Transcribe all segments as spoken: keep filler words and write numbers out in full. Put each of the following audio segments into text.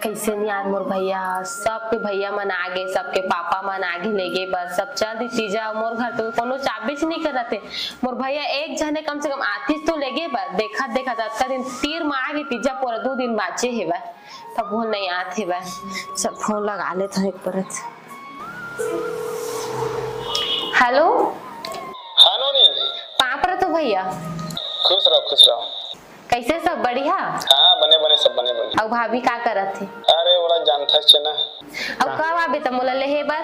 कइसे नइ आत मोर भैया, सबके भैया मन आगे, सबके पापा मन आगे लेगे बर, सब चल दी तीजा। मोर घर तो कोनो चाबीच नइ करत हे। मोर भैया एक झने कम से कम आतिस तो लेगे बर। देखत देखत अतका दिन तीर म आगे, तीजा पूरा दू दिन बाचे हेवय, तभो नइ आत हेवय। चल फोन लगा लेथन एक परत। हेलो। हाँ नोनी। पाँव परत हों भैया। खुश रहो, खुश रहो। कइसे, सब बढ़िया? हाँ, बने बने, सब बने बने। अउ भाभी का करत हे? अरे, ओला जानथस चे ना। अउ कब आबे त मोला लेहे बर?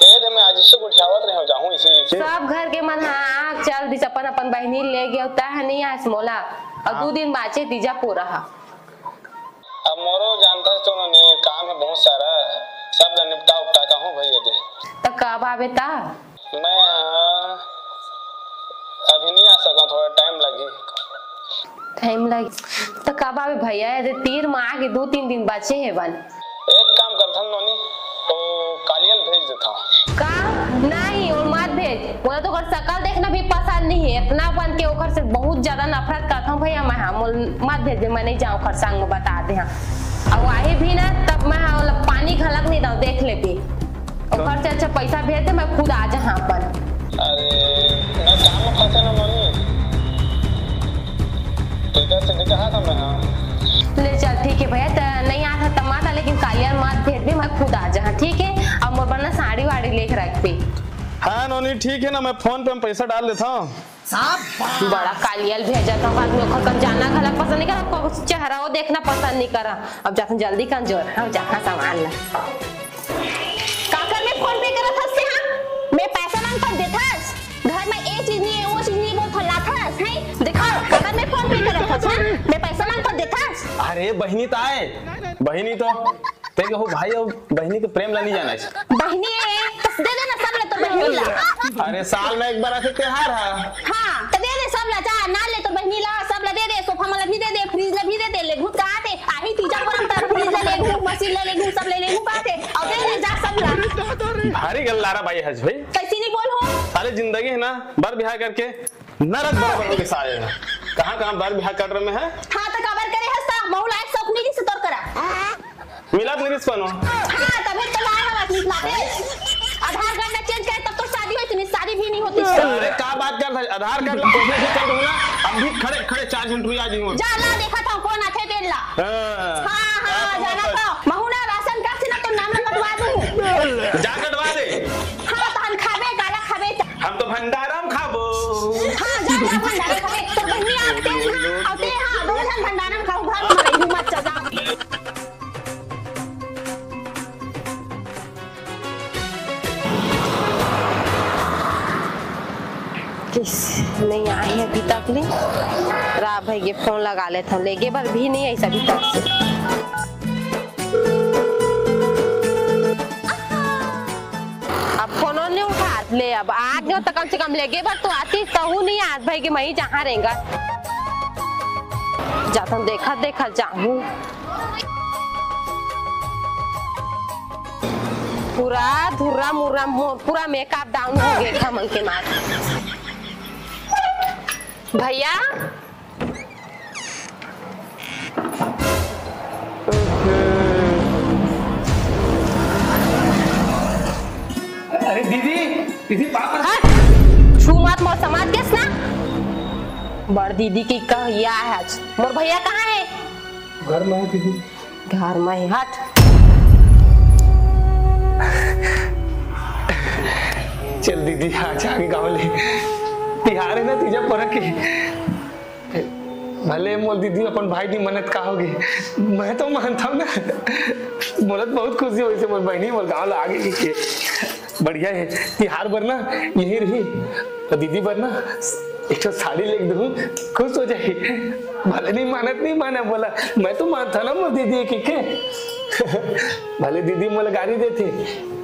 ए दे, मैं आज इससे गोठियावत रहे हूँ, जाहूँ इसे, इसे। सब घर के मन ह आ चल दिस, अपन अपन बहिनी लेगे, अउ तैं ह नइ आस मोला। अउ हाँ। दू दिन बाचे तीजा पूरा ह। अब मोरो जानथस तो नोनी, काम हे बहुत सारा, सब ला निपटा उपटा के आहूँ भैया दे। त कब आबे त? मैं, हाँ, अभी नइ आ सकंव, थोड़ा टाइम लगही। टाइम लगही? त कब आबे भैया, ए दे तीर म आगे दू तीन दिन बाचे हेवन। एक काम करथन नोनी, ओ कालिया ल भेज देथंव। का? नहीं, ओला मत भेज। मोला तो ओकर सकल देखना भी पसंद नइ हे। अतना बन के ओकर से बहुत ज्यादा नफरत करथंव भैया मैं, हाँ, मोला मत भेज दे, मैं नइ जांव ओकर संग म, बता दे हाँ। अउ आही भी ना, तब मैं, हाँ, ओला पानी घलक नइ दंव, देख लेबे। ओकर से अच्छा पैसा भेज दे, मैं खुद आ जाहूँ अपन। अरे, मैं काम में फंसे ना नोनी। तेकर से कहा था मैं, हाँ। ले चल, ठीक हे भैया, त नइ आत हस त मत आ, लेकिन कालिया ल मत भेज दे, मैं खुद आ जाहूँ, ठीक हे? अउ मोर बर ना साड़ी वाड़ी लेके रख दे। हाँ नोनी, ठीक हे ना, मैं फोन पे म पैसा डाल देथंव। बड़ा कालिया ल भेजत हंव, आदमी ओकर कन जाना घला पसंद नइ करय, ओकर चेहरा वो देखना पसंद नइ करय। अब जाथंव जल्दी कन जोर, अब जाथंव सामान ला। काकर में फोन पे करत हस ते, हाँ? मैं पैसा मांगथंव देथस, घर में ए चीज नइ हे, वो चीज नइ हे, बोलथस लाथस, हैं? देखव, काकर में फोन पे करत हस, हाँ? मैं पैसा मांगथंव देथस। अरे बहिनी त आय, बहिनी तो तें कहू भाई अउ बहिनी के प्रेम ला नइ जानस। बहिनी ए, त दे दे ना सब ला तोर बहिनी ला। अरे साल में एक बार आथे त्योहार ह। हाँ, त दे दे सब ला, जा ना ले तोर बहिनी ला, सब ला दे दे, सोफा मन ला भी दे दे, फ्रिज ला भी दे दे, लेगहूं त का आथे, आही तीजा परब त फ्रिज ला लेगहूं, मशीन ला लेगहूं, सब ले लेगहूं का आथे, अउ दे दे जा सब ला। भारी गल्लारा बाई हस भई। कइसे नइ बोलहूं? साले जिंदगी हे ना, बर बिहाव करके नरक बरोबर होगे साले ह। कहाँ कहाँ बर बिहाव कर रहे हैं। हाँ, त काबर करे हस त? महू ला एक सौख नइ रिहिस तोर करा। मिलत नइ रिहिस कोनो। हाँ, तभे तो लाय हवस, मिलत लाते। आधार कार्ड ला चेंज करे तब तो शादी होइस, नहीं शादी भी नइ होतिस। अरे का बात करथस? आधार कार्ड ला चेंज कर दूंगा ना, अभी खड़े खड़े चार झन टुरी आ जाइए। जा ला, देखथंव कोन आथे तेन ला। हाँ। हाँ, हाँ, हाँ, जानथंव। महू ना राशन कार्ड से ना तोर नाम ला कटवा दूं। जा कटवा दे। हाँ, तहन खाबे, काला खाबे त। हम तो भंडारा म खाबो। हाँ, जा, जा, भंडारा खाबे। तोर बहिनी आते हैं, हाँ, आते हैं, हाँ, दोनों झन भंडारा म खाहू, घर म रहिहू मत, जा, जा। कइसे नइ आय हे अभी तक ले? राम भई के फोन लगा लेथंव, लेगे बर भी नइ आइस अभी तक से। अब फोनो नइ उठात ले, अब आगे त कम से कम लेगे बर तो आतिस, तहू नइ आत भई के मही जहाँ रेंगत। जाथंव देखत देखत जाहूँ। पूरा धुर्रा मुर्रा मोर, पूरा मेकअप डाउन होगे, एखर मन के मार। भैया, अरे दीदी, दीदी, पाँव परत हंव। हट! छू मत मोर, समझ गेस ना? बड़ दीदी के कहिया हे आज। मोर भैया कहाँ हे? घर में हे दीदी। घर में हे, हट। चल दीदी, आज आगे गाँव ले। तिहार हे ना, तीजा परब के। भले मोर दीदी अपन भाई नइ मानय त का होगे, मैं तो मानथंव ना। मोला तो बहुत खुशी होइस हे, मोर बहिनी मोर गाँव ला आगे के। बढ़िया हे, तिहार बर ना यहीं रही, अउ दीदी बर ना एक ठो साड़ी लेके दूँ, खुश हो जाही। भले नइ मानय त नइ मानय, बोला, मैं तो मानथंव ना मोर दीदी के, के। भले दीदी मोला गारी देथे,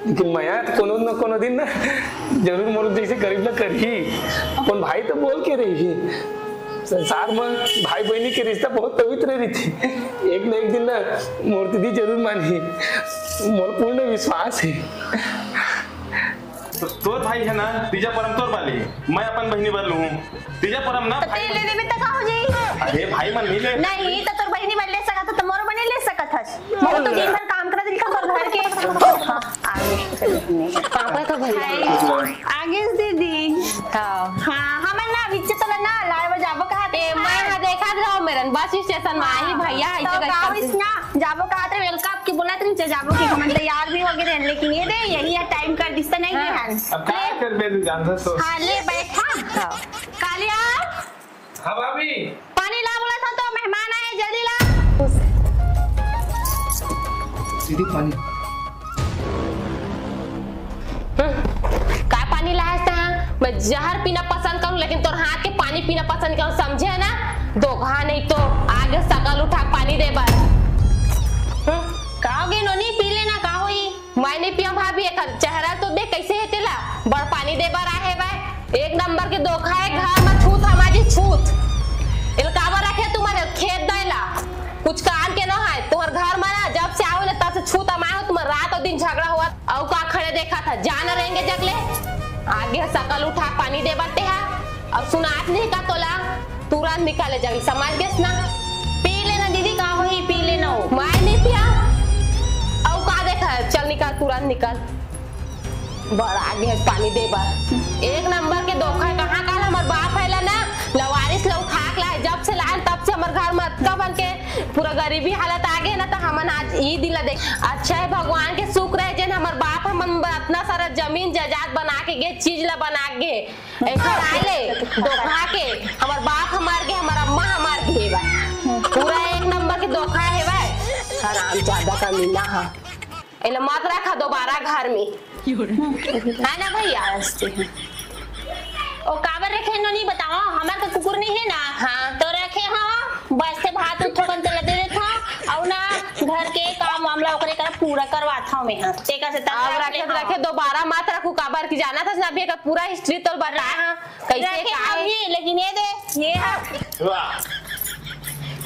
लेकिन मया तो कोनो न कोनो दिन ना जरूर मोर जइसे गरीब ला करही। अपन भाई तो बोल के रहिही। संसार म भाई बहिनी के रिश्ता बहुत पवित्र रहिथे। एक न एक दिन ना मोर दीदी जरूर मानही, मोर पूर्ण विश्वास हे। तो तोर भाई हे ना, तीजा परम तोर बर लिही, मैं अपन बहिनी बर लूहूं। तीजा परम ना तो भाई तें ले लेबे त का हो जाही? अरे भाई मन नहीं ले। नहीं, तो तोर बहिनी बर ले सकत हस, तो मोर बर नहीं ले सकत हस। मोर तो दिन भर काम करत रहिथे तोर घर के। हाँ, आगे। पापा तो भैया। हाय। आगे दीदी। हाँ। हाँ, हमन ना बीच तोला ना लाए बर जाबो कहत ए, मैं हा देखत रहो मेरन बस स्टेशन में आही भैया, तो ऐसे का करके होइस ना, जाबो कहत रहे, welcome के बोलत रहे, जाबो कि हमन तैयार भी हो गए रहे, लेकिन ये दे, यही है टाइम कर दिस त नहीं हाँ। गए हन। अब का करबे, तू जानत हस तो। हाँ, ले बैठ, हाँ। हाँ। कालिया। हाँ भाभी। पानी ला बोलत हंव तो, मेहमान आए, जल्दी ला। दीदी पानी। हम्म, का पानी लाहस तैं? मैं जहर पीना पसंद करूं, लेकिन तोर हाथ के पानी पीना पसंद करूं, समझे ना? दोगहा नहीं तो आगे सकल उठा के पानी दे बर। हम्म, का होगे नोनी, पी लेना, का होई? मैं नहीं पियंव भाभी, एकर चेहरा तो देख कैसे हे तेला। बड़ पानी दे बर आहे भाई, एक नंबर के दोगहा हे, घर में छूत हमारी छूत। एला काबर रखे तुमन खेत दाय ला? कुछ काम के न है तुहर घर में ना, जब से आए हो ना तब से छूत अमाए हो तुमन, रात और दिन झगड़ा होवत। अउ का खड़े देखत हस, जा न रेंगे जग ले। आगे सकल उठा पानी दे बर तेहा। अब सुनात नहीं का तोला? तुरंत निकाले जाही, समझ गेस ना? पी लेना दीदी, का होही, पी लेना हो। मैं नहीं पियंव। अउ का देखत हस, चल निकाल, तुरंत निकाल। बड़ा आगे हे पानी दे बर। एक नंबर के दोगहा हे, कहाँ काल हमर बाप हे ला ना, लवारिस ला उठा के लाए, जब से लाए तब से हमर घर में अतका बन के पूरा गरीबी हालत आ गे ना, तो हमन आज ई दिन ला देख। अच्छा हे भगवान के शुक्र हे जेन हमर बाप हमन बर अतना सारा जमीन जायदाद बना के गे, चीज ला बना के गे। एकर आए ले दोगहा के हमर बाप ह मर गे, हमर अम्मा ह मर गे हे भाई। पूरा एक नंबर के दोगहा हे भाई। हराम जादा कमीना ह। एला मत रखा दोबारा घर में। है ना भैया? ओ काबर रखे नोनी बताओ, हमर का कुकुर नहीं है ना? हाँ। तो रखे हाँ, बस ते भात उठो कन तेला दे देत हाँ, अउ ना घर के काम मामला ओकरे कर पूरा करवात हूँ मैं हाँ। तेकर से तब अब रख रखे ले तो हाँ। रखे, दोबारा मत रखू, काबर की जानत हस ना अभी एकर पूरा हिस्ट्री तो बताए हाँ। कैसे रखे का है? अभी, लेकिन ये दे, ये है। वाह।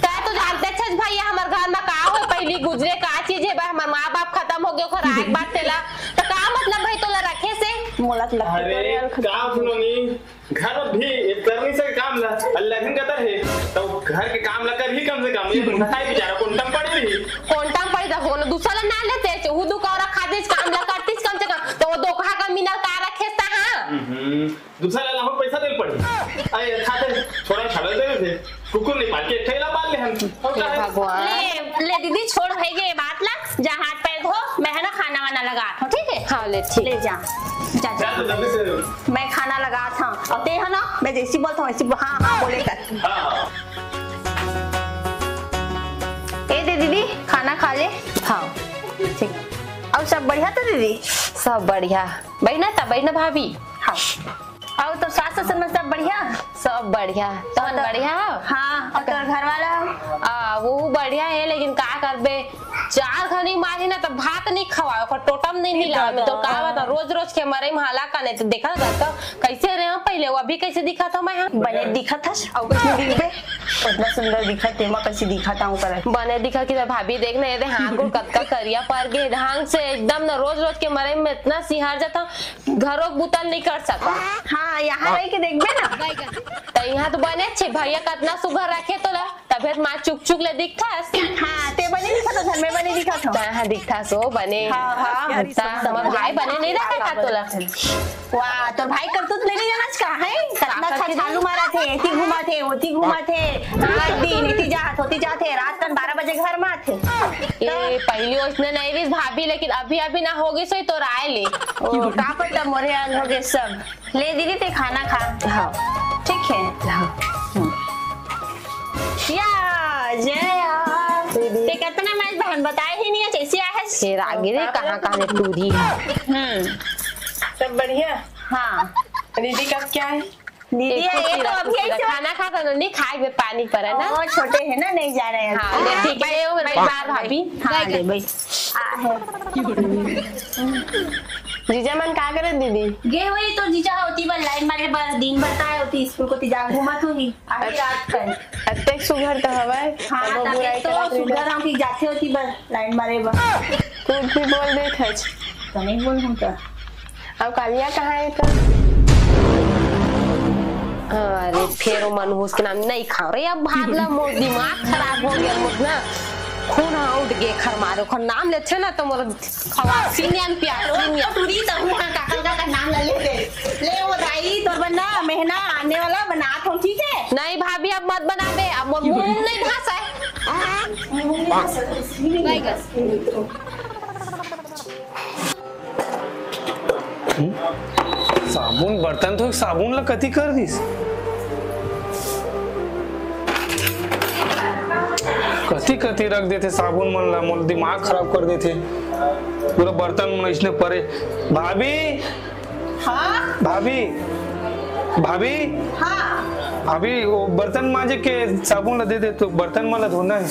तैं तो जानते छस भैया, हमर घर में का होय, पहली गुजरे का चीज हे, भाई हमर माँ बाप खत्म हो गए, ओकर आए के बाद तेला, तो का मतलब भाई तोला रखे से? मोला तो लगता अरे, है यार, खत्म का हो गया। सुनो नी, घर में भी एक करनी से काम ला, अल्लाह दिन कतर है, तो घर के काम ला कर ही कम से कम, ये मुंडा खाए बेचारा, कोंटा में पड़ी रही। कोंटा में पड़ी तो होना, दूसरा ला ना लेते, वो दू कौरा खाते, काम ला करतीस कम से कम, तो वो दोगहा कमीना का रखे सा, हाँ? हम्म। दूसरा ला लाहूं पैसा देल पड़ी। अरे खाते छोरा छाड़ा दे रहे थे। कुकुर नहीं पाल के एक ठेला पाल ले हम। और का हे है? भगवान। ले, ले दीदी छोड़ भाई ये बात ला, जा हाथ पैर धो, मैं है ना खाना वाना लगा हूँ, ठीक है? हाँ ले ठीक। ले जा, जा, जा। जा तो जल्दी से। मैं खाना लगा था, अब ते है ना, मैं जैसी बोलता हूँ वैसी बो-, हाँ, हाँ बोले कर। हाँ, हाँ। ए दे दीदी, खाना खा ले। हाँ, ठीक। और सब बढ़िया तो दीदी? सब बढ़िया। बैठना था, बैठना भाभी। हाँ। अउ तोर सास ससुर में सब बढ़िया? सब बढ़िया। तहन तो बढ़िया हो? हाँ, अउ तोर घर वाला? आ, वो बढ़िया हे, लेकिन का करबे, चार घनी मारही ना, त भात नहीं खवावे, ओकर टोटम नहीं हिलावे। तो का बता, रोज रोज के मरे में हालाका नहीं, तो देखा ना, तो कैसे रहे हो पहले, वो अभी कैसे दिखा था मैं, हाँ? बने दिखत हस, अउ कैसे दिखबे? उतना सुंदर दिखत हे, मैं कैसे दिखत हूँ करे? बने दिखा कि भाभी देख ना, ये दे हाथ गोड़ कतका करिया पर गे, ढंग से एकदम ना, रोज रोज के मरे में इतना सिहार जाता, घरो बुता नहीं कर सका। हाँ, यहाँ रह के देखबे ना। त यहाँ तो बने छे, भैया कतना सुघर रखे तोला, तभे त माँ चुक चुक ले दिखथस। हाँ, ते बने दिखत हस, मैं बने दिखत हूँ। हाँ, हाँ, दिखथस ओ बने। हाँ, हाँ। त हमर भाई बने नहीं रखे का तोला। वाह, तोर भाई करतूत ले नहीं जानस का है? कतना का अच्छा करतूत? छालू मारत हे, एती घूमत हे, ओती घूमत हे। रात दिन एती जात, ओती जात हे, रात कन बारह बजे घर में आथे। ए, पहली ओसने नहीं रिस भाभी, लेकिन अभी अभी ना होगे सोई तो राय ले। ओ, का पता मोरे आल होगे सब। ले दीदी, ते खाना खा। हाँ। ठीक है। हाँ। हम्म। या, जया। दीदी। ते कितना मैच बहन बताए ही नहीं है, कैसी आहे? फिर आगे रे, कहाँ, कहाँ ने टूरी है? हम्म। सब बढ़िया? हाँ। दीदी, कब क्या है? दीदी, देखो, ये तो सिरा, अभी सिरा ऐसे खाना खाता तो नहीं खाए, फिर पानी पर है ना? ओ, छोटे है ना, नहीं जा रहे हैं। हाँ, ले, ठीक है, ले, वो मेरे बार भाभी। हाँ, ले भाई। आ, है। जीजा मन का करत दीदी? गे होही तो जीजा ह ओती बर लाइन मारे बर, दिन भर ताय ओती स्कूल कोती जा घूमत होही, आधी रात तक। अतेक सुघर त हवय, हाँ, तभो तबे बुराई तो करत रहिथे। सुघर हम की जाथे ओती बर लाइन मारे बर। कुछ भी बोल देत हच। तो नहीं बोल हम तो। अब कालिया कहाँ है का? अरे फेर ओ मनहूस के नाम नहीं खाओ रे, अब भाग ला, मोर दिमाग खराब हो गया मोर ना। खून हा उठ गे, खर मारे, ओखर नाम लेथे ना तो मोर खवासी नियन प्यासी नियन। टूरी तहू हा काकर का नाम ले ले दे। ले वो दाई तोर बन्ना मेहना आने वाला बनात हों, ठीक है? नहीं भाभी, अब मत बनाबे, अब मोर मुंह नहीं भासा है। साबुन बर्तन तो साबुन ला कति कर दिस, कति कति रख देथे साबुन मन ला, मोर दिमाग खराब कर देथे। पूरा बर्तन मन इसने परे। भाभी, हाँ? भाभी, भाभी, हाँ। भाभी, वो बर्तन माजे के साबुन ला दे दे, तो बर्तन मन ला धोना है।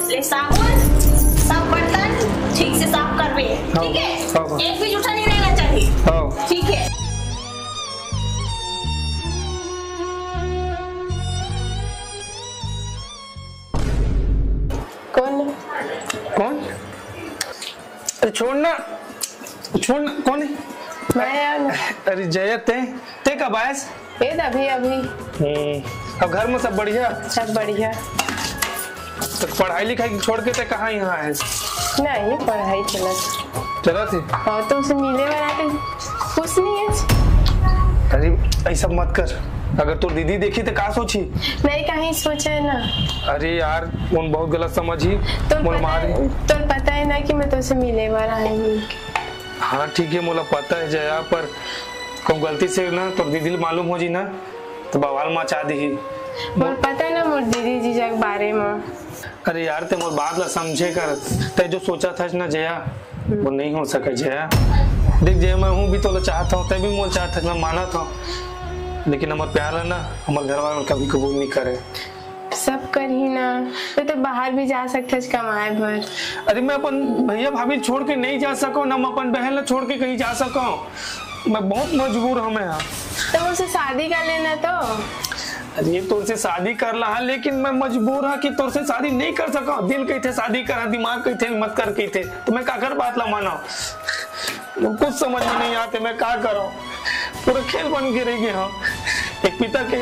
ले साबुन, सब बर्तन ठीक से साफ करबे, हाँ, ठीक है? हाँ, हाँ। एक भी जूठा नहीं रहना चाहिए। हाँ। ठीक है। कौन? कौन? अरे छोड़ ना, छोड़ ना, कौन है? मैं आ गया। अरे जया, ते, ते कब आयस? ए, अभी, अभी। हम्म, अब घर में सब बढ़िया? सब बढ़िया। तो पढ़ाई लिखाई छोड़ के ते कहाँ यहाँ आयस? नहीं, पढ़ाई चलत। चलत है? और तो उसे मिले वाला के कुछ नहीं है। अरे, ऐसा मत कर। अगर तोर दीदी देखी तो का सोची? नहीं, कहीं सोचे ना। अरे यार, उन बहुत गलत समझी। तोर मोर पता मारे। है, तोर पता है ना कि मैं तोसे मिले वाला हूँ। हाँ ठीक है, मोला पता है जया, पर कहूँ गलती से ना तोर दीदी ल मालूम हो जी ना, तो बवाल मचा दीही। मोर पता है ना मोर दीदी जीजा के बारे में। अरे यार, ते मोर बात ला समझे कर, ते जो सोचा था ना जया, वो नहीं हो सके जया। देख जया, मैं हूँ भी तोला चाहत हूँ, ते भी मोला चाहत हस, मैं मानत हूँ, लेकिन हमर प्यार है ना, हमर घर वाले कभी कबूल नहीं करे। सब करही ना, ते तो बाहर भी जा सकथस कमाए बर। अरे मैं अपन भैया भाभी छोड़ के नहीं जा सको ना, मैं अपन बहन ला छोड़ के कहीं जा सको। मैं बहुत मजबूर हूँ मैं यहाँ। तो उसे शादी कर लेना तो। अरे तोर से शादी कर ला, लेकिन मैं मजबूर हूँ कि तोर से शादी नहीं कर सका। दिल कहिथे शादी कर, दिमाग कहिथे मत कर कहिथे, तो मैं काकर बात ला माना? कुछ समझ में नहीं आते, मैं का करूँ? पूरा खेल बन के रह गए हम। एक पिता के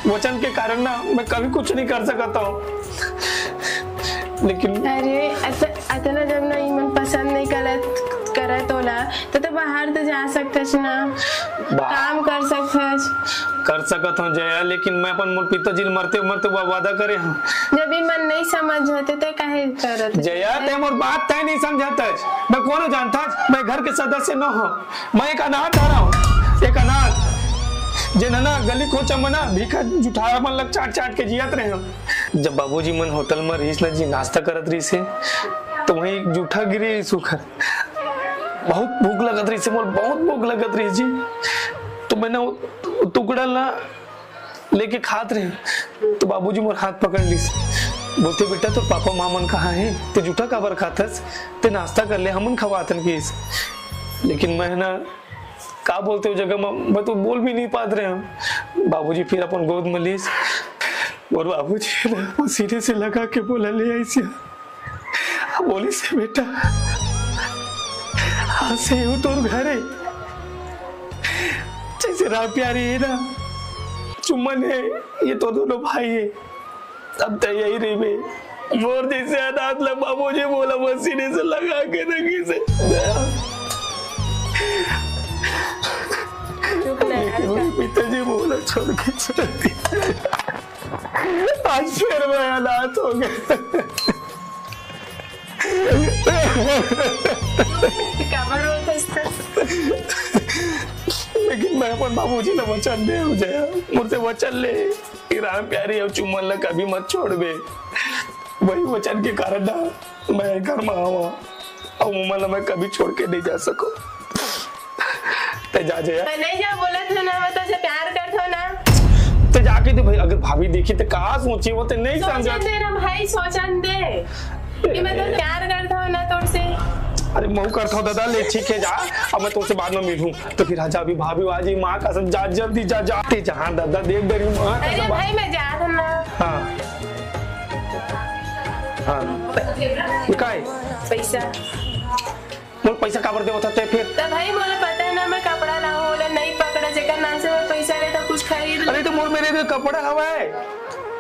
वचन के कारण ना मैं कभी कुछ नहीं कर सकता हूँ, लेकिन अरे अत-, अतना जब ना इमन पसंद नहीं करत, करत होला, तो, तो बाहर तो जा सकथस ना, बा- काम कर सकथस। कर सकत हूँ जया, लेकिन मैं अपन मोर पिताजी ल मरते मरते वा-, वादा करे हूँ। जब इमन नहीं समझ होते तो काहे करत? जया, ते मोर बात तय नहीं समझत हस। मैं कोनो जानता हस, मैं घर के सदस्य न हूँ। मैं एक अनाथ आ रहा हूँ, एक अनाथ, जेन ना गली खोचा मना भिखा जुठार मन लग चाट चाट के जियत रहे हूँ। जब बाबूजी मन होटल में रहीस ना जी, नाश्ता करत रहीस हे, तो वहीं एक जूठा गिरे रहीस ओखर। बहुत भूख लगत रहीस हे मोर, बहुत भूख लगत रहीस जी। तो मैंने वो टुकड़ा ला लेके खात रहे, तो बाबूजी मोर हाथ पकड़ लीस, बोलते, "बेटा, तोर पापा माँ मन कहाँ हे? ते जूठा काबर खाथस? ते नाश्ता कर ले, हमन खवाथन," कहिस। लेकिन मैं ना, का बोलते, वो जगह में मैं तो बोल भी नहीं पात रहे हूँ। बाबूजी फिर अपन गोद में लीस और बाबूजी ना वो सीने से लगा के बोला, ले आइस। बोलिस हे, "बेटा, आज से यहू तोर घर हे। जैसे राम प्यारी हे ना, चुम्मन हे, ये तो दोनों भाई हे, अब ते यही रहिबे।" मोर जैसे अनाथ ला बाबूजी मोला सीने से लगा के रखिस हे। चुप ना यार। लेकिन मोर पिताजी मोला छोड़ के चल दिस। आज फिर मैं अनाथ हो गया। काबर रोत हस? लेकिन मैं अपन बाबूजी ला वचन दे हूँ जया, मोर से वचन ले कि राम प्यारी अउ चुम्मन ला कभी मत छोड़बे। वही वचन के कारण ना मैं घर में आवा, अउ उमन ला मैं कभी छोड़ के नहीं जा सकूं। ते जा जया। मैं नहीं जा बोलत हूँ ना, मैं तोसे प्यार करत हूँ ना। ते जाके दे भाई, अगर भाभी देखी तो का सोची, वो ते नहीं समझत। सोचन दे ना भाई, सोचन दे कि मैं तो प्यार करत हूँ ना तोर से। अरे महूं करथंव दादा, ले ठीक हे जा, अब मैं तोर से बाद में मिलहूं। त फिर आजा अभी भाभी आ जाही, माँ कसम जा, जल्दी जा, जा। ते जा दादा, देख डरी माँ अरे कसम। भाई मैं जात हंव ना। हाँ। हाँ। काय? पैसा। मोर पैसा काबर देवत हस ते फिर? त भाई मोला पता हे ना, मैं कपड़ा लाहूं, ओला नइ पकड़ा, जेकर नाम से मैं पैसा लेथंव कुछ खरीद ले। अरे त मोर मेर तो कपड़ा हवय।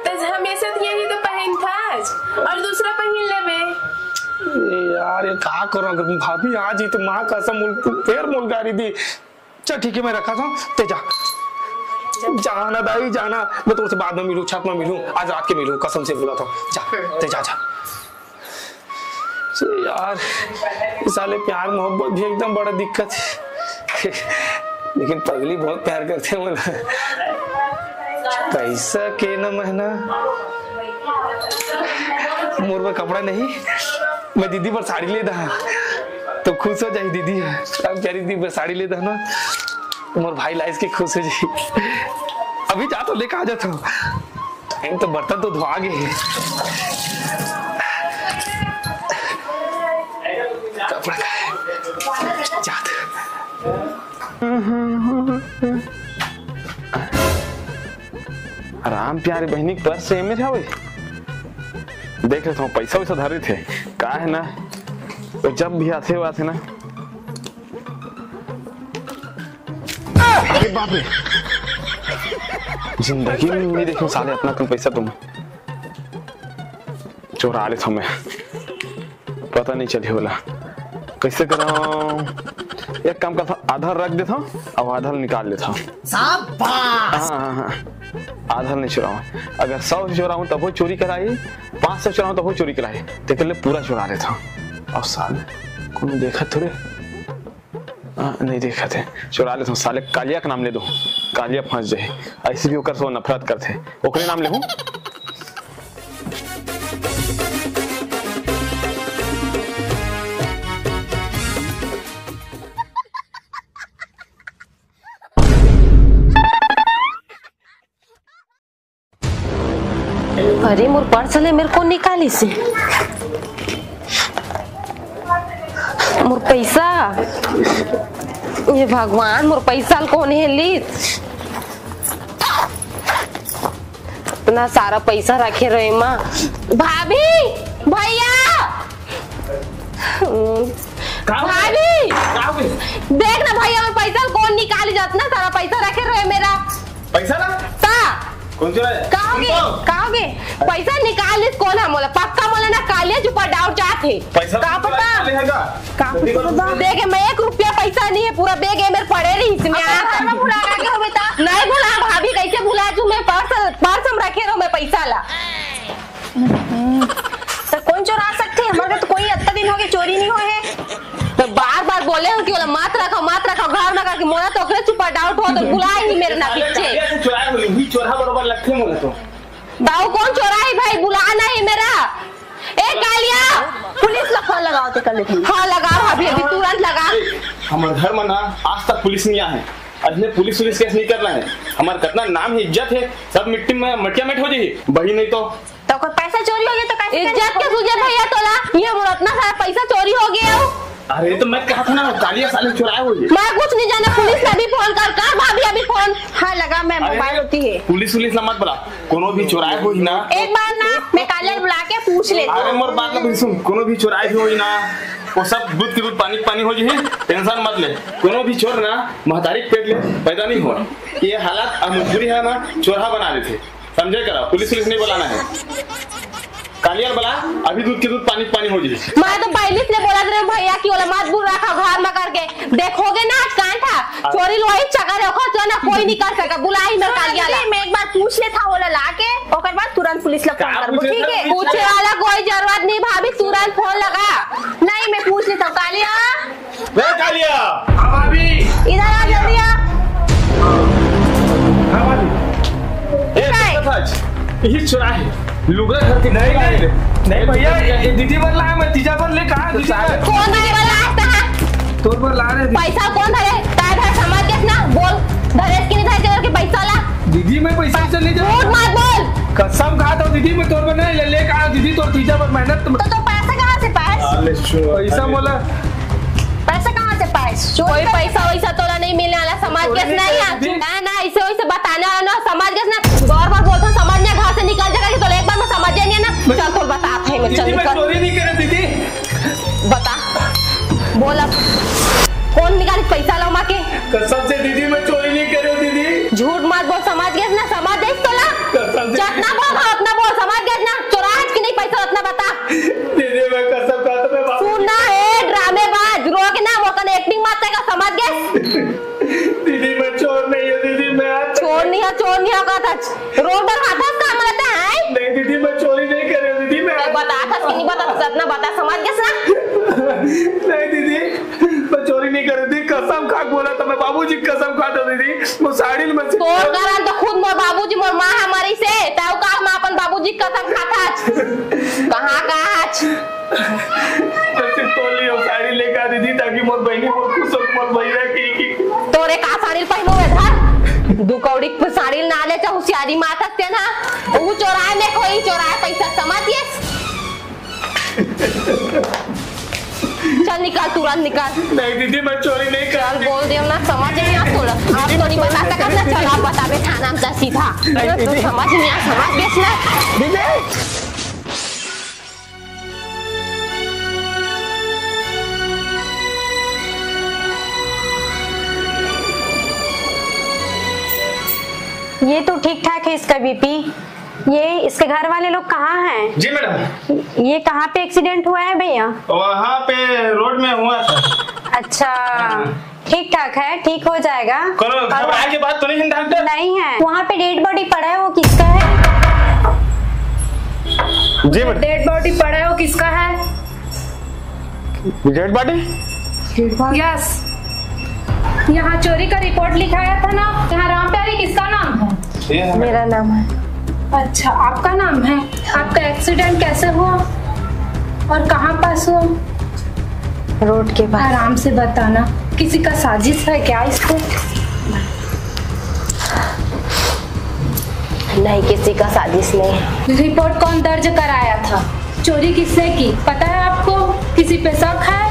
त हमेशा तो यही तो पहिनथस, अउ दूसरा पहिन लेबे। ए यार, ये का करंव? अगर भाभी आ जाही त माँ कसम मोला, फिर मोला गारी दिही। चल ठीक हे, मैं रखत हंव, ते जा। जा ना दाई, जा ना, मैं तोर से बाद में मिलहूं, छत में मिलहूं, आज रात के मिलहूं, कसम से बोलत हंव, जा, ते जा, जा। अरे यार, ये साले प्यार मोहब्बत भी एकदम बड़ा दिक्कत हे। लेकिन पगली बहुत प्यार करथे मोला। पैसा के न महना, मोर बर कपड़ा नहीं, मैं दीदी बर साड़ी ले दहूं, त खुश हो जाही दीदी। अब प्यारी दीदी बर साड़ी ले दहूं ना, त मोर भाई लाइस के खुश हो जाही। अभी जाथंव, लेके आ जाथंव। टाइम तो बर्तन तो धोआ गे हे। कपड़ा का हे? जात। राम प्यारी बहिनी के पर्स एमे हवे। देख लेथंव, पैसा वैसा धरे थे। का हे ना, वो जब भी आथे, वो आथे ना। अरे बाप रे। जिंदगी में नहीं देखे साले अतना कन पैसा तुम। चोरा लेथंव मैं। पता नहीं चलही ओला। कैसे करंव? एक काम करथंव, आधा रख देथंव अउ आधा निकाल लेथंव। शाबाश! हाँ, हाँ, हाँ। आधा नहीं चोरावंव। अगर सौ चोराहूं तभो चोरी कराही, पाँच सौ चोराहूं तभो चोरी कराही। तेकर ले पूरा चोरा लेथंव। अउ साले, कोनो देखत थोरे? हाँ, नहीं देखत हे। चोरा लेथंव, साले कालिया के नाम ले दहूं, कालिया फंस जाही। अइसे भी ओकर से नफरत करथे, ओकरे नाम लेहूं। अरे, मोर पर्स ले मेर कोन निकालिस हे? मोर पैसा, हे भगवान, मोर पैसा ल कोन हे लीस? अतना सारा पैसा रखे रहेंव एमा। भाभी, भैया, का हो गया? भाभी! का हो गया? देख ना भैया, मोर पैसा ल कोन निकालिस हे, अतना सारा पैसा रखे रहेंव मेर। पैसा ला? ता? कौन चोर है? का हो गया? तुम तो? का हो गया? पैसा निकालिस कोन हे मोला? पक्का मोला ना कालिया के ऊपर doubt जात हे। पैसा का तुम पता? चोरा ले है का? का जल्दी पता? बताओ। देख, मैं एक रुपया पैसा नहीं हे, पूरा bag ए मेर पड़े रहिस, मैं अब आ घर में भुला के होबे ता? नहीं भुला, भाभी कैसे भुला तू? मैं पर्स, पर्स में रखे रहेंव मैं पैसा ला। त कोन चोरा सकथे? हमर घर तो कोई अतना दिन हो गए चोरी नहीं होए हे। त बार-बार बोले हंव कि ओला मत रखव, मत रखव घर में करके, मोला तो ओकरे ऊपर doubt होवत हे, बुलाए ही मेर ना साले पीछे। कालिया से चोराए होही, चोरहा बरोबर लगथे मोला तो। त कोन चोराही भाई, बुला ना ही मेर। ए कालिया, पुलिस ला फोन लगाओ ते कर लेते हैं। हाँ, लगाओ भाभी, अभी तुरंत लगा। ए, हमर घर में ना आज तक पुलिस नहीं आए हे। अइसने पुलिस वुलिस case नहीं करना हे। हमर कतना नाम हे, इज्जत हे, सब मिट्टी में मटिया मेट हो जाही। बही नहीं तो त ओकर पैसा चोरी हो गया त कैसे इज्जत के सूझे भैया तोला? ये मोर अतना सारा पैसा चोरी हो गया हो। अरे त मैं कहा था ना, कालिया साले चुराए हो ये। मैं कुछ नहीं जाना, पुलिस ला अभी फोन कर, कर भाभी अभी फोन। हाँ लगा, मैं अरे, मोबाइल होती है। पुलिस वुलिस ला मत बुला, कोनो भी चुराए हो ही ना। एक बार ना मैं कालिया बुला के पूछ लेती हूँ। अरे मोर बात ला सुन, कोनो भी चुराए हो ही ना, वो सब दूध के दूध पानी के पानी हो जाही, tension मत ले। कोनो भी चोर ना महतारी के पेट ले पैदा नहीं हो। ये हालात अब मजबूरी है ना, चोरहा बना देथे। समझे करा, पुलिस वुलिस नहीं बुलाना है। कालिया ल बुला, अभी दूध के दूध पानी के पानी हो जाही। मैं तो पहले से बोलत रहेंव भैया कि ओला मत बुला रखा घर में करके। देखोगे ना आज कांड हा, चोरी लोई चकर रखो तो ना कोई नहीं कर सका। बुलाई मैं कालिया ला। मैं एक बार पूछ लेथंव ओला ला के, ओकर बाद तुरंत पुलिस ला फोन करबो, ठीक है? पूछे वाला कोई जरूरत नहीं भाभी, तुरंत फोन लगा। नहीं, मैं पूछ लेथंव कालिया। ए कालिया! हाँ भाभी। इधर आ जल्दी आ। हाँ भाभी। ए, काय? देखत हस, यही चोर हे। लुगरा घर के नहीं, नहीं, नहीं भैया, ये दीदी बर लाए, मैं तीजा बर ले कहा दीदी बर? कौन दीदी बर लाए? तोर बर ला रहे। पैसा कौन धरे? ताय धर समझ के ना बोल, धरे कि नहीं धरे के पैसा ला। दीदी, मैं पैसा से नहीं दे। झूठ मत बोल। कसम खाता हूँ दीदी, मैं तोर बर नहीं ले, ले कहा दीदी, तोर तीजा बर मेहनत तो तो, तो पैसा कहाँ से पाए? पैसा बोला। कोई पैसा वैसा तोला नहीं मिलने वाला, समझ गेस नहीं है। ना, ना, ऐसे वैसे बताने वाला ना, समझ गेस ना। बार बार बोलता हूँ, समझ नहीं, घर से निकल जाएगा कि तोला एक बार में समझ जाएंगे ना। चल, तोला बताता है मैं, चल दीदी, मैं निकल। चोरी नहीं करे दीदी। बता, बोल अब, कौन निकाली पैसा ला माँ के? कसम से दीदी, मैं चोरी नहीं करे हूँ दीदी। झूठ मत बोल, समझ गेस ना, समझ गेस तोला। कसम से। जितना बोल, उतना बोल, समझ गेस ना, चोरा है कि नहीं पैसा, उतना बता। दीदी, मैं कसम खाता, मैं बाबू सुन ना, ए ड्रामेबाज, रो के ना, वो कने एक्टिंग मत करेगा, समझ गेस? दीदी, मैं चोर नहीं हूँ दीदी, मैं आज चोर नहीं है, चोर नहीं होगा था। रोड पर हाथ का मलता है। नहीं दीदी, मैं चोरी नहीं करे हूँ दीदी, मैं आज बता था कि नहीं बता, सच ना बता, समझ गेस ना? नहीं दीदी, मैं चोरी नहीं करे दीदी, कसम खा के बोला था मैं, बाबूजी की कसम खाता दीदी, वो साड़ी में से तोर कारण तो खुद मोर बाबूजी, मोर माँ हमारी से, तब का मैं अपन बाबूजी की कसम खाता। कहाँ का आज? तो सिर्फ तोर लिए वो साड़ी लेके आ दीदी, ताकि मोर बहनी मोर खुश हो, मोर भैया की, की। तोरे का साड़ी पहनो है धर? दू कौड़ी के साड़ी ना ले, चाहे होशियारी मार सकते ना। वो चोराए में कोई चोराए पैसा, समझ गेस? चल निकाल, तुरंत निकाल। नहीं दीदी, मैं चोरी नहीं कर। चल बोल दे ना, समझ नहीं आप तोला। आप तो नहीं बता सकत ना, चल आप बताबे थाना में जा सीधा। नहीं तो दीदी। समझ नहीं आ, समझ गेस ना। दीदी। ये तो ठीक ठाक है इसका बीपी। ये इसके घर वाले लोग कहाँ हैं? जी मैडम। ये कहाँ पे एक्सीडेंट हुआ है भैया? वहाँ पे रोड में हुआ था। अच्छा, हाँ। ठीक ठाक है, ठीक हो जाएगा। करो, और घबराए के बात तो नहीं है डॉक्टर? नहीं है। वहाँ पे डेड बॉडी पड़ा है, वो किसका है? जी मैडम। डेड बॉडी पड़ा है, वो किसका है? Dead body? यस। यहाँ चोरी का रिपोर्ट लिखाया था ना, यहाँ राम प्यारी किसका नाम है? ये है। मेरा नाम है। अच्छा, आपका नाम है। आपका एक्सीडेंट कैसे हुआ और कहाँ पास हुआ? रोड के पास। आराम से बताना, किसी का साजिश है क्या इसको? नहीं, किसी का साजिश नहीं है। रिपोर्ट कौन दर्ज कराया था? चोरी किसने की, पता है आपको? किसी पे शक है?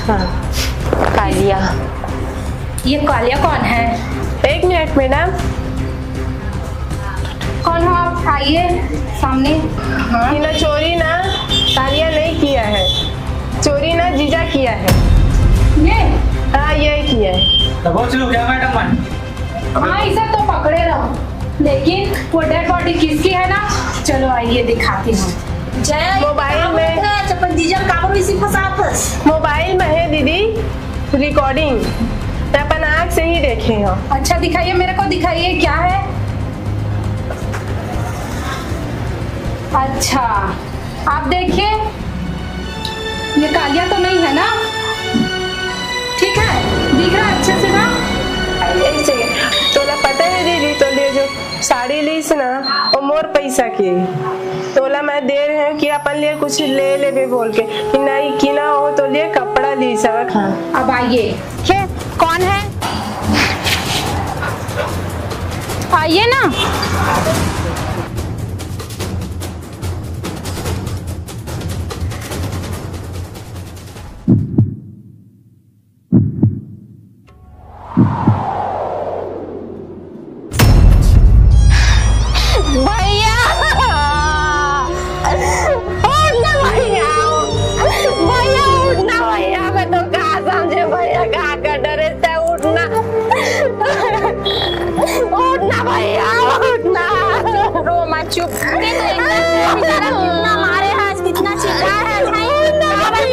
हाँ, कालिया। ये कालिया कौन है? एक मिनट मैडम। कौन हो आप? आइए सामने। हाँ। ये ना चोरी ना कालिया नहीं किया है, चोरी ना जीजा किया है। ये? हाँ, ये किया है। तो बहुत लोग क्या मैडम मन? हाँ, इसे तो पकड़े रहो, लेकिन वो डेड बॉडी किसकी है ना, चलो आइए दिखाती हूँ। जय मोबाइल में। अपन जीजा काबर इसी फंसा फंस। मोबाइल में है दीदी रिकॉर्डिंग, मैं अपन आँख से ही देखे हो। अच्छा दिखाइए, मेरे को दिखाइए क्या है। अच्छा, आप देखिए, ये कालिया तो नहीं है ना? ठीक है, दिख रहा है अच्छे से ना? एक सेकेंड, तोला पता है दीदी, तोर लिए जो साड़ी लीस ना, वो मोर पैसा के। तोला मैं दे रहे हूँ कि अपन लिए कुछ ले लेबे बोल के, कि नहीं कि ना हो तो लिए कपड़ा लीस। हाँ। अब आइए। कौन है? आइए ना। भैया, उठ ना भैया, भैया उठ ना भैया, मैं तो का समझे भैया, का कर डरे से उठ ना, उठ ना भैया, उठ ना। रो मत, चुप। बेचारा कितना मारे है, कितना चिल्ला है, भाई। उठ ना भैया,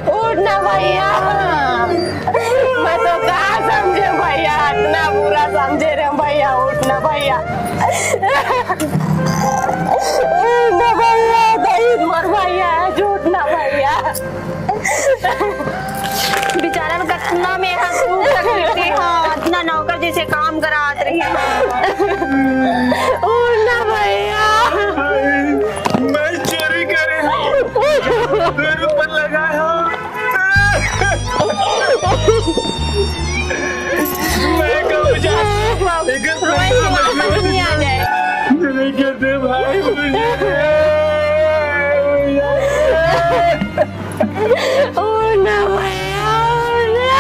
उठ ना भैया, मैं तो का समझे भैया, इतना बुरा समझे रे भैया, उठ ना भैया। ना भैया, दही मर भैया, झूठ ना भैया। बेचारा में कितना मेहनत, खूब तकलीफ थी, हाँ, इतना नौकर जैसे काम करात रही, हाँ। उठ ना भैया। मैं कहूँ जा, एकर रोए के वापस नहीं आ जाए। नहीं करते भाई मुझे। ओ ना भैया, ओ ना।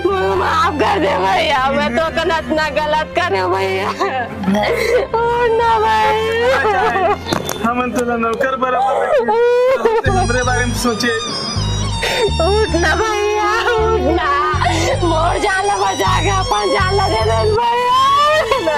मुझे माफ कर दे भैया, मैं तो कन इतना गलत करे भैया। ओ ना भैया। हमन तोला नौकर बराबर रखे, तैं हमरे बारे में सोचे। उठ ना भैया, उठ ना, मोर जान ला बचा के अपन जान ला दे दे भैया, उठ ना।